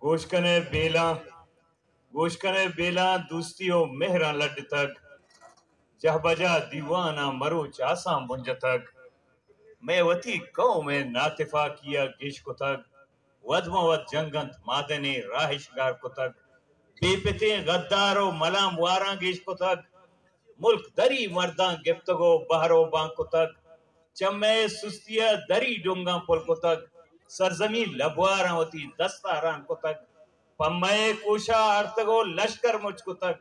گوش کن ئے بیلاں، گوش کن ئے بیلاں، دوستی ءُ مہراں لڈتگ۔ جہبجاہ دیواناں مروچ آساں بنجتگ۔ مئے وتی قوم ءِ ناتفاقی ءَ گیش کتگ۔ وت ماں وت جنگ اَنت، مادنیں راہ اِش گار کتگ۔ بے پتیں غدار ءُ ملام واراں گیش کتگ۔ ملک دری مرداں گپتگ ءُ بہر ءُ بان کتگ۔ چہ مئے سستی ءَ دری ڈنگاں پل کتگ۔ سرزمین لبواراں وتی دست ءَ ہران کتگ۔ پہ مئے کوش ءَ آرتگ ءُ لشکر مچ کتگ۔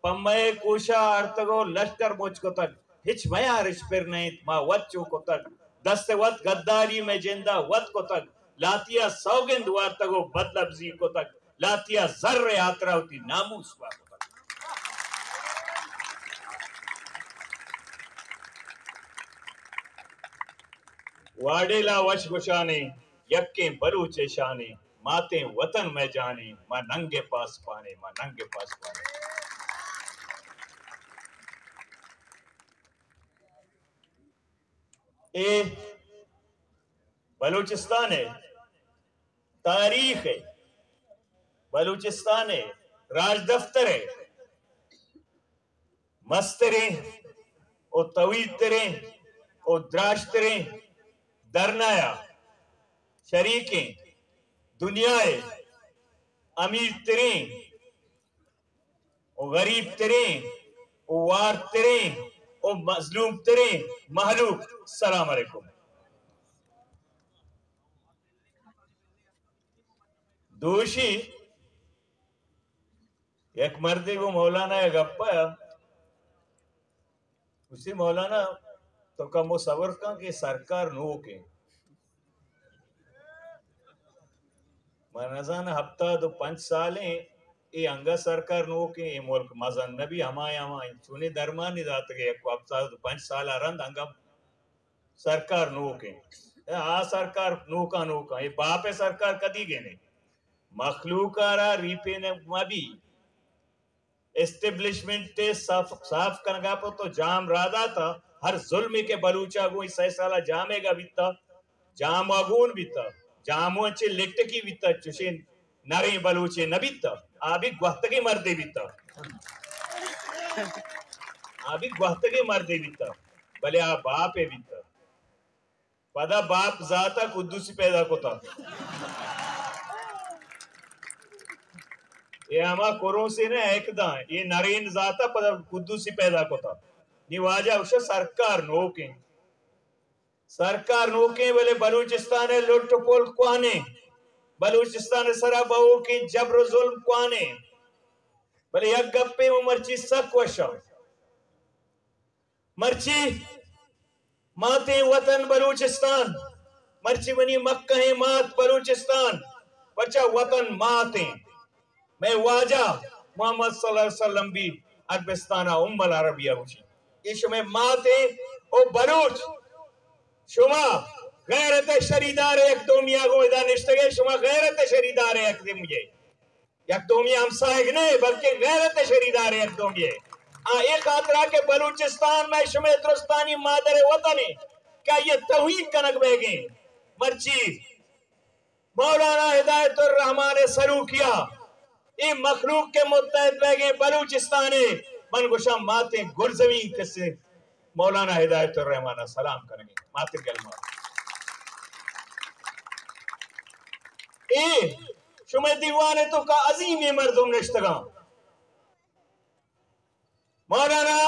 پہ مئے کوش ءَ آرتگ ءُ لشکر مچ کتگ۔ ہچ میار اِش پر نہ اِنت، ما وت چو کتگ۔ دست ءَ وت غداری مئے جند ءَ وت کتگ۔ لہتیا سوگند وارتگ ءُ بدلبزی کتگ۔ لہتیا زر ءِ ہاترا وتی ناموس بہا کتگ۔ واڈیلا وش گشانے، یکیں بلوچ ءِ شانے، ماتیں وطن مئے جانے، ما ننگ ءِ پاسپانے، ما ننگ ءِ پاسپانے۔ اے بلوچستان ءِ تاریخ ءِ، بلوچستان ءِ راجدفتر ءِ مستریں ءُ طویل تریں ءُ دراجتریں دھرنا ءَ شریکیں دنیا ءِ امیر تریں ءُ غریب تریں ءُ وار تریں ءُ مظلوم تریں مہلوک، السلام علیکم۔ دوشی یک مردے گوں مولانا ءَ گپ ءَ، گوشتی، مولانا، تو کمو صبر کن کہ سرکار نوک ایں۔ من نزاناں، ہپتاد ءُ پنچ سال ایں، اے انگا سرکار نوک ایں، اے ملک مزن نہ بی، ہمایا ہما انچونیں درمانی داتگ، یک ہپتاد ءُ پنچ سال ءَ رند انگا سرکار نوک ایں۔ آ سرکار نوکاں نوکاں، اے باپ ءِ سرکار کدی گینے؟ مخلوق ءَ را ریپین مہ بی۔ اسٹیبلشمنٹ ءِ صاف، صاف کنگا پہ تو جام راہ داتا۔ ہر ظلمے کہ بلوچا گوں اے سئے سالا جامے گا بیتا، جام ءَ گون بیتا، جام ءَ چہ لٹکی بیتا، چوشیں نریں بلوچے نہ بیتا۔ آ بھی گوہتگیں مردے بیتا، آ بھی گوہتگیں مردے بیتا، بلے آ باپے بیتا۔ پدا باپ زاتا قدوسی پیدا کتا۔ اے ہما کروسے نہ ایک داں، اے نرین زاتا پدا قدوسی پیدا کتا۔ نی واجہ اوشا سرکار نوکیں۔ سرکار نوکیں، بلے بلوچستان ءِ لٹ ءُ پل کوانیں۔ بلوچستان ءِ سرا بہوکیں جبر ءُ ظلم کوانیں۔ بلے یک گپے من مرچی سک وشاں۔ مرچی ماتیں وطن بلوچستان، مرچی منی مکہیں مات بلوچستان، پرچا وطن ماتیں۔ مئے واجہ محمد صلی اللہ علیہ وسلم بھی عربستان ءَ ام العربیہ گوشی۔ اے شمئے ماتیں او بلوچ، شما غیرت ءِ شریدار یک دومی ءَ گوں ادا نشتگے، شما غیرت ءِ شریدار یک دومی ءَ۔ یک دومی ہمساہگ نہ، بلکہ غیرت ءِ شریدار یک دومی ءَ۔ آ اے خاطرا کہ بلوچستان مئے شمئے درستانی مادر وطن ایں کہ آئی ءِ توہین کنگ بیگیں۔ مرچی مولانا ہدایت الرحمان ءِ سروکیا اے مخلوق کہ متحد بیگیں بلوچستان ءَ، من گوشاں ماتیں گلزمین کسے مولانا ہدایت الرحمان ءَ سلام کنگیں، ماتیں گل مات۔ اے شمئے دیوان ءِ توکا عظیمیں مردم نشتگاں۔ مولانا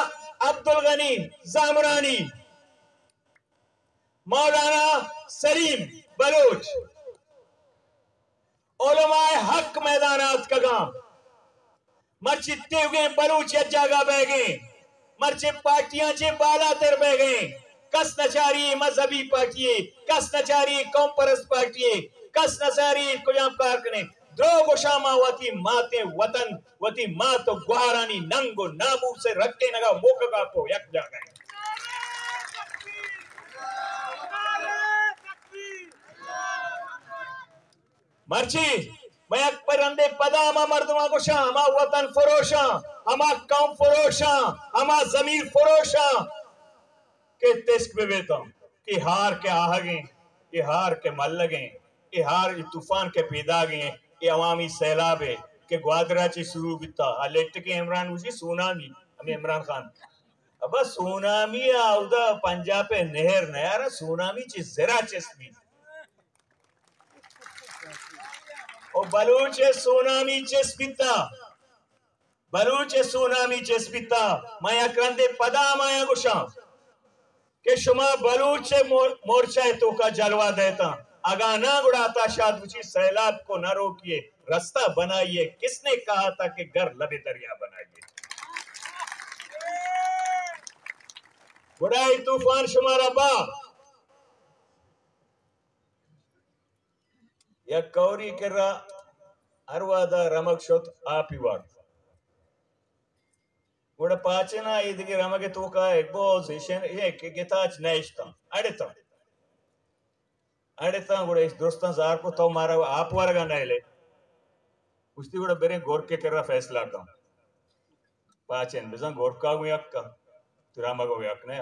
عبدالغنی زامرانی، مولانا سلیم بلوچ، علماء حق میدان ءَ اتکگاں۔ مرچی تیوگیں بلوچ یک جاگہ بیگیں، مرچی پارٹیاں چہ بالاتر بیگیں۔ کس نچاری مذہبی پارٹی، کس نچاری قوم پرست پارٹی، کس نچاری کجام کار کنے۔ دروگ گوشاں، ما وتی ماتیں وطن، وتی مات ءُ گوہارانی ننگ ءُ ناموس ءِ رکینگ ءَ موکگا پہ یک جاگہ ایں۔ مرچی من یک پہ رندے پدا ہما مردماں گوشاں، ہما وطن فروشاں، ہما قوم فروشاں، ہما ضمیر فروشاں کہ تسک بہ بیتاں کہ ہار کہ آہگیں، اے ہار کہ ملگیں، اے ہار، اے طوفان کہ پیداگیں، اے عوامی سیلاب ء کہ گوادر ء چہ شروع بیتا، آ لٹ کہ عمران گوشی سونامی، ہمے عمران خان۔ ابا سونامی ء اودا پنجاب ء نہر نیارا، سونامی چہ زرا چست بیت۔ او بلوچ ء سونامی چست بیتا، بلوچ ء سونامی چست بیتا۔ من یک رندے پدا ہمایاں گوشاں کہ شما بلوچ ء مور-، مورچہ ء توکا جلوہ دئیتاں، اگاں ناں گڑا عطا شاد گوشی سیلاب کو نہ روکیے، رستہ بنائیے، کس نے کہا تھا کہ گھر لبے دریا بنائیے۔ گڑا اے طوفان شمارا با۔ یک کوری کرا ہر وہدا رمگ شت آپی وارت۔ گڑا پاچنا اے دگہ رمگ ء توکا یک باز ایشن یک گتاچ نہ اشتاں، اڑتاں۔ اڑتاں گڑا ایش درستاں زار کو تو مارا آپ ورگا نہ لے۔ گوشتی گڑا بریں گورکے کرا فیصلہ کن۔ پاچن بزاں گورکا گوں یک، ترا مگو یک نہ۔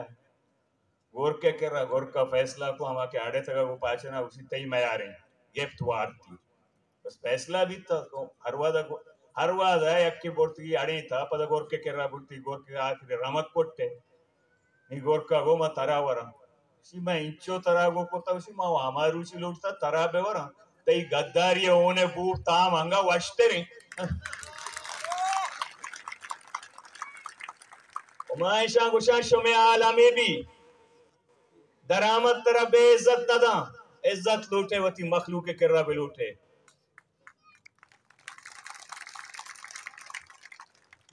گورکے کرا، گورکا فیصلہ کو، ہما کہ اڑے تگا گو پاچنا اسی تئی میاریں، گپت وارتی۔ بس فیصلہ بیتا تو ہر وعدہ گو-، ہر وعدہ یکی برتی اڑے تا، پدا گورکے کرا برتی، گورکے آخر رمک کٹے۔ نی گورکا گو ما ترا وراں۔ اسی ما انچو ترا گو کتا، اسی ما ہما روچی لوٹتا ترا بے وراں۔ تئی گداری ء ہون ء بور تام انگا وشتریں۔ و ما ایشاں گوشاں شمے حال ہمے بی، درآمد ترا بے عزت نہ داں، عزت لوٹے وتی مخلوق ء کرا بہ لوٹے۔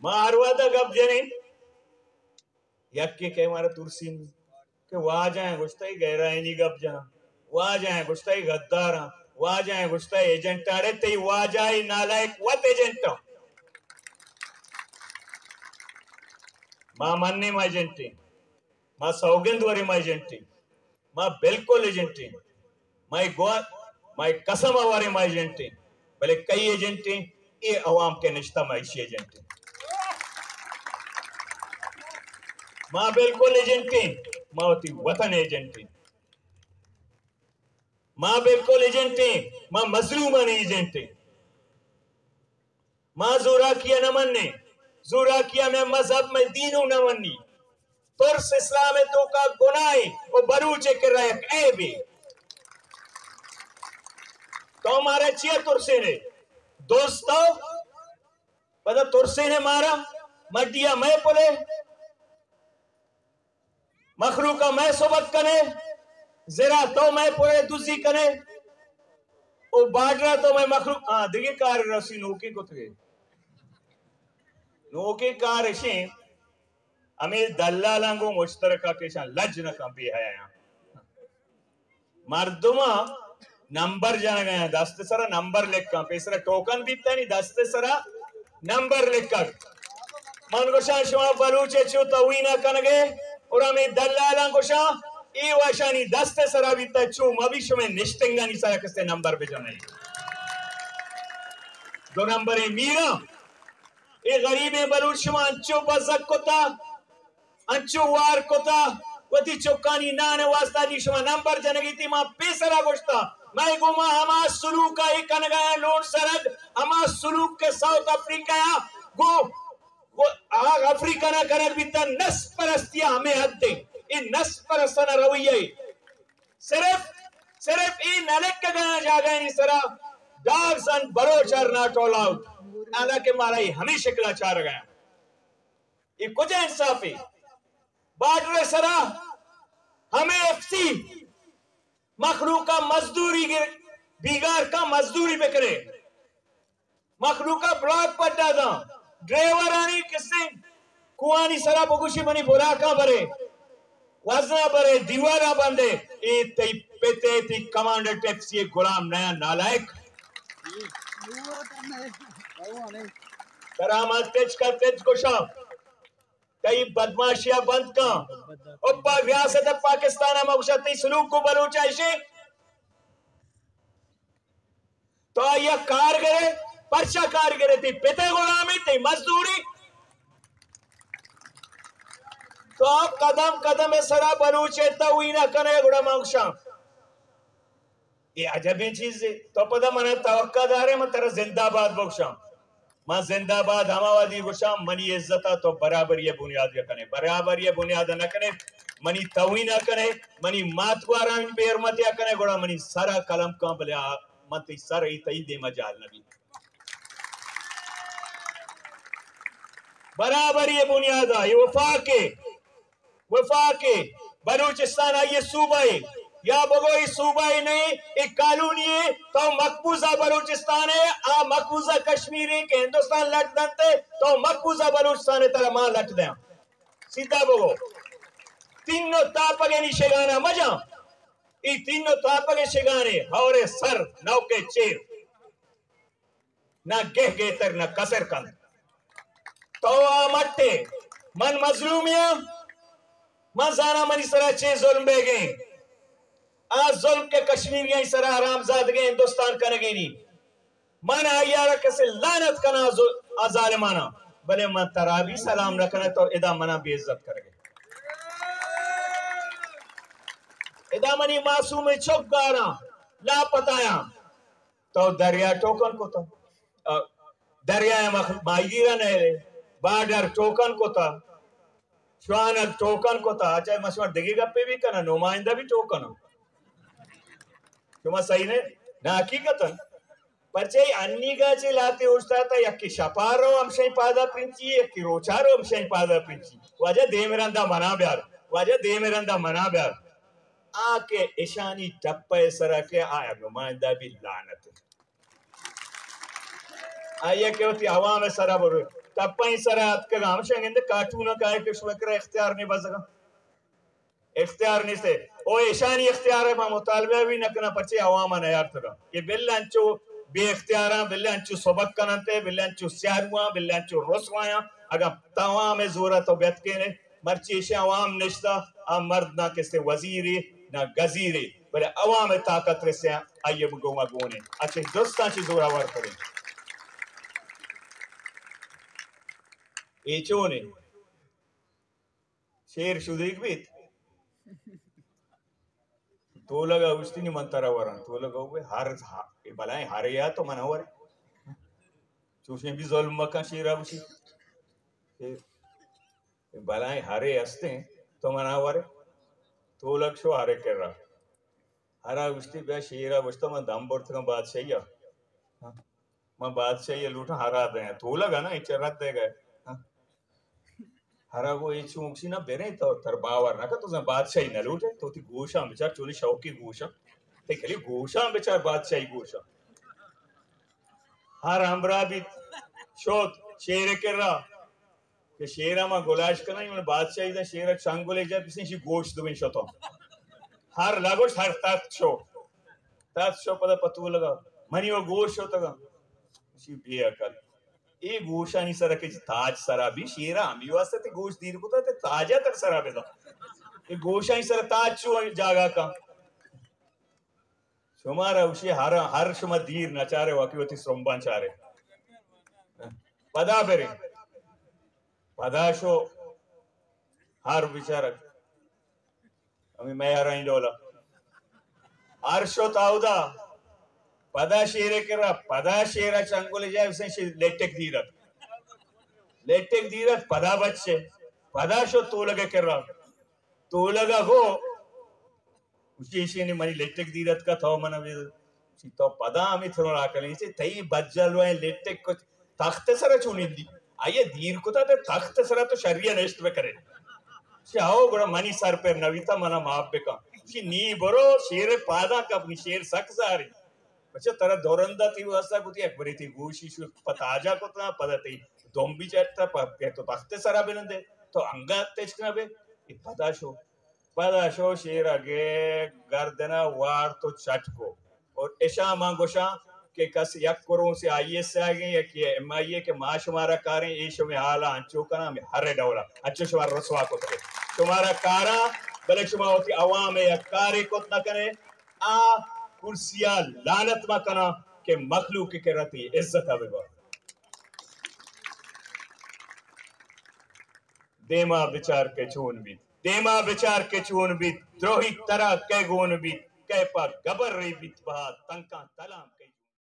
ما ہر وعدہ گپ جنیں، یکے کہ مارا ترسین کہ واجہ ء گوشتہ ای غیر آئینی گپ جناں، واجہ ء گوشتہ ای غداراں، واجہ ء گوشتہ ای ایجنٹ، اڑے تئی واجہ ء نالائق وت ایجنٹ ء۔ ما منیں ما ایجنٹیں، ما سوگند وریں ما ایجنٹیں۔ ما بالکل ایجنٹ ایں۔ ما اے گوا-، ما اے قسم ء واریں ما ایجنٹ ایں۔ بلے کئی ایجنٹ ایں؟ اے عوام کہ نشتہ ما ایشی ایجنٹ ایں۔ ما بالکل ایجنٹ ایں۔ ما وتی وطن ایجنٹ ایں۔ ما بالکل ایجنٹ ایں۔ ما مظلومانی ایجنٹ ایں۔ ما زوراکی ء نہ منیں، زوراکی ء مئے مذہب، مئے دین ء نہ منی۔ ترس اسلام ء توکا گناہ ء و بلوچ ء کرا یک عیبے۔ تو مارا چیا ترسینے؟ دوست تو پدا ترسینے مارا؟ مڈیا مئے پلے؟ مخلوق ء مئے سبک کنے، زرا تو مئے پورے دزی کنے، او بارڈر ء تو مئے مخلوق، ہاں، دگہ کار رسی نوکیں کتگے۔ نوکیں کار اشیں، ہمے دلالاں گوں مشترکہ کشاں، لج نہ کن بے حیایاں۔ مردماں نمبر جنگ ء، دست سرا نمبر لکھاں، پیسرا ٹوکن بیتانی دست سرا نمبر لکھگ۔ من گوشاں شما بلوچ ء چو توہین ء کنگ ء اور ہمے دلالاں گوشاں اے وشانی دست سرا بیتا چو مبی شمے نشتنگانی سرا کسے نمبر بجنائی۔ دو نمبریں میراں اے غریبیں بلوچ شما انچو بزگ کتا، انچو وار کتا، وتی چکانی نان ء واسطہ نی شما نمبر جنگی تی۔ ما پیسرا گوشتا، مئے گوما ہما سلوک ء اے کنگایاں لوٹ سرگ، ہما سلوک کہ ساؤتھ افریقہ ء گو، گو آ افریقہ نا کنگ بیتا، نسل پرستی ء ہمے حد ء، اے نسل پرستانہ رویہ ء۔ صرف، صرف اے نہ لکھگایاں جاگہانی سرا، dogs and Baloch are not allowed۔ حالانکہ مارا اے ہمے شکلا چارگایاں۔ اے کجا انصافے؟ بارڈر ء سرا ہمے ایف سی مخلوق ء مزدوری گر-، بیگار کا مزدوری بکنے۔ مخلوق ء بلاک پٹا داں۔ ڈرائیورانی کسے کوہانی سرا بگوشی منی بلاکاں برے، وزنا برے، دیوالا بندے، اے تئی پتے، تئی کمانڈر ٹیکسی غلام نیا نالائق۔ ترا ما تچ کا تچ گوشاں۔ تئی بدماشیا بند کن۔ او پا ریاست پاکستان ء ما گوشاں تئی سلوک گوں بلوچ ء ایشیں۔ تو آئی ء کار گرے، پرچا کار گرے؟ تئی پت ء غلامی، تئی مزدوری۔ تو قدم قدم ء سرا بلوچ ء توہین ء کنے، گڑا ما گوشاں۔ اے عجبیں چیزے۔ تو پدا منا توقع دارے من ترا زندہ باد بگشاں؟ من زندہ باد ہما وہدی گشاں، منی عزت ءَ تو برابری ءِ بنیاد ءَ کنے، برابری ءِ بنیاد ءَ نہ کنے، منی توہین ءَ کنے، منی مات گوارانی بے حرمتی ءَ کنے، گڑا منی سر ءَ قلم کن، بلے آ من تئی سر ءَ تئی دیم ءَ جہل نہ بیت۔ برابری ءِ بنیاد ءَ اے وفاق ءَ وفاق ءَ بلوچستان آئی ءِ صوبہ ءَ، یا بگو اے صوبہ ءَ نہ، اے کالونی ءَ، تو مقبوضہ بلوچستان ءَ، آ مقبوضہ کشمیر ءَ کہ ہندوستان لٹ دنت ءَ، تو مقبوضہ بلوچستان ءِ ترا ما لٹ دیاں۔ سیدھا بگو۔ تینوں تاپگانی شگان ءَ مجاں۔ اے تینوں تاپگ ءِ شگان ءَ، ہور ءِ سر، نوک ءِ چیر۔ نہ گہ گہتر، نہ کسر کنت۔ تو آ مٹ ئے، من مظلومے آں، من زاناں منی سرا چے ظلم بیگیں۔ آ ظلم کہ کشمیریانی سرا حرامزادگیں ہندوستان کنگینی، من آئی ءَ را کسے لعنت کناں، آ ظ-، آ ظالماناں، بلے من ترا بھی سلام نہ کناں، تو ادا منا بے عزت کرگے۔ ادا منی معصومیں چک گاراں، لاپتایاں۔ تو دریا ٹوکن کتا، آ، دریا ءَ مخ-، ماہیگیران ءَ بارڈر ٹوکن کتا، شوانگ ٹوکن کتا، اچھا، ما شما دگہ گپے بھی کناں، نمائندہ بھی ٹوکن۔ شما صحیح نے؟ نہ، حقیقتاً۔ پرچہ انی گا چے لاتے اوشتاتا، یکی شپارو ہمشیں پادا پرنچی، یکی روچارو ہمشیں پادا پرنچی۔ واجہ دیم رندا منا بیار، واجہ دیم رندا منا بیار۔ آ کہ اشانی ٹپہ سرا کہ آیا نمائندہ بھی لعنت۔ آئی ءَ کہ وتی عوام ءِ سرا بروے، ٹپانی سرا اتکگ ہمشاں گندے کارٹون ءَ کائے کہ شمئے کرا اختیار نے بزگاں۔ اختیار نیست۔ او ایشانی اختیار ءَ ما مطالبہ بھی نہ کناں، پرچے عوام ءَ نیارتگاں۔ اے بل انچو بے اختیاراں، بل انچو سبک کننت، بل انچو سیاروآں، بل انچو رسوایاں۔ اگاں تمام زور ءَ تو بیتکینے، مرچی ایشی عوام نشتہ، آ مرد نہ کسے وزیرے، نہ گزیرے، بلے عوام ءِ طاقت رسے، آئی ءَ گوما گونے۔ اچھے درستاں چی زورآور کریں۔ اے چونے؟ شیر شدیگ بیت۔ تولگ ءَ اوشتی نی من ترا وراں۔ تولگ ءَ بلائیں ہرے ءَ تو من ورے۔ چوشیں بھی ظلم مکن، شیر ءَ گوشی۔ اے بلائیں ہرے ہستیں، تو منا ورے۔ تولگ شو ہرے کرا۔ ہرا گوشتی، بیا شیرا گوشتا، من دم برتگاں بادشاہی ءَ۔ من بادشاہی ءَ لوٹاں ہرا دیاں۔ تولگ ءَ نا، اے چہ رد دے گئے۔ ہرا گو اے چونکشی نا بریں، تو تر باور نہ کن، تو زن بادشاہی نہ لوٹے، تو تی گوشاں بچار، چونی شوقی گوشاں۔ تے کلی گوشاں بچار، بادشاہی گوشاں۔ ہر ہمراہ بیت، شوت، شیر کرا۔ کہ شیر ءَ ما گلاش کناں، من بادشاہی داں، شیر ءَ چنگلے جت، بسیں شی گوش دوئیں شتاں۔ ہر لگوش، ہر تخت شو۔ تخت شو پدا پتو لگا۔ منی و گوش شتگاں۔ شی بے عقل۔ اے گوشانی سر کہ تاج سرا بھی شیر ءَ ہمی واسطہ تے گوش دیر کتا تے تاج ءَ تر سرا بدا۔ اے گوشانی سر تاج چو جاگا کن۔ شمارا گوشی ہر، ہر شما دیر نہ چارے، واقعی وتی سرمباں چارے۔ پدا برے۔ پدا شو ہر بیچارہ۔ ہمیں میارانی ڈولا۔ ہر شو تاودا۔ پدا شیرے کرا، پدا شیرا چنگل جائے، اسے شی-، لٹک دیرت۔ لٹک دیرت، پدا بچے۔ پدا شو تولگے کرا۔ تولگا گو، گوشتی، ایشی نی منی لٹک دیر اتکا، تو من بید۔ گوشتی، تو پدا ہمیں تھنو راکلیں، ایشی تئی بجلویں لٹک کچھ تخت سرا چو نندی۔ آئیے دیر کتا تے تخت سرا تو شری نشت بکرے۔ گوشتی، آؤ گڑا منی سر پر نویتا، منا معاف بکن۔ گوشتی، نی برو، شیر پادا کپنی، شیر سک زاری۔ بچہ ترا دورندا تی واسطہ کتی، یک بری تی گوشی شو پتا آجا کتا، پدا تی دم بھی چٹتا، پ-، کہ تو تخت سرا بنندے، تو انگا تچک نہ بے، ای پدا شو۔ پدا شو شیر ءَ گے گردن ءَ وارت و چٹ کو۔ اور اشاں من گوشاں کہ کس یک کروسے آئی ایس آئی گیں، یکے ایم آئی اے کہ ما شمارا کاریں، اے شمے حال ءَ انچو کناں، ہمے ہر ڈول ءَ انچو شمارا رسوا کتگ۔ شمارا کاراں، بلے شما وتی عوام ءَ یک کارے کت نہ کنے۔ آ کرسی ءَ لعنت ما کناں کہ مخلوق ءِ کرا تئی عزت ءَ ببا۔ دیما بچار کہ چون بیت، دیما بچار کہ چون بیت، دروہی ترا کئے گون بیت، کئے پہ گبر رے بیت بہا تنکاں تلاں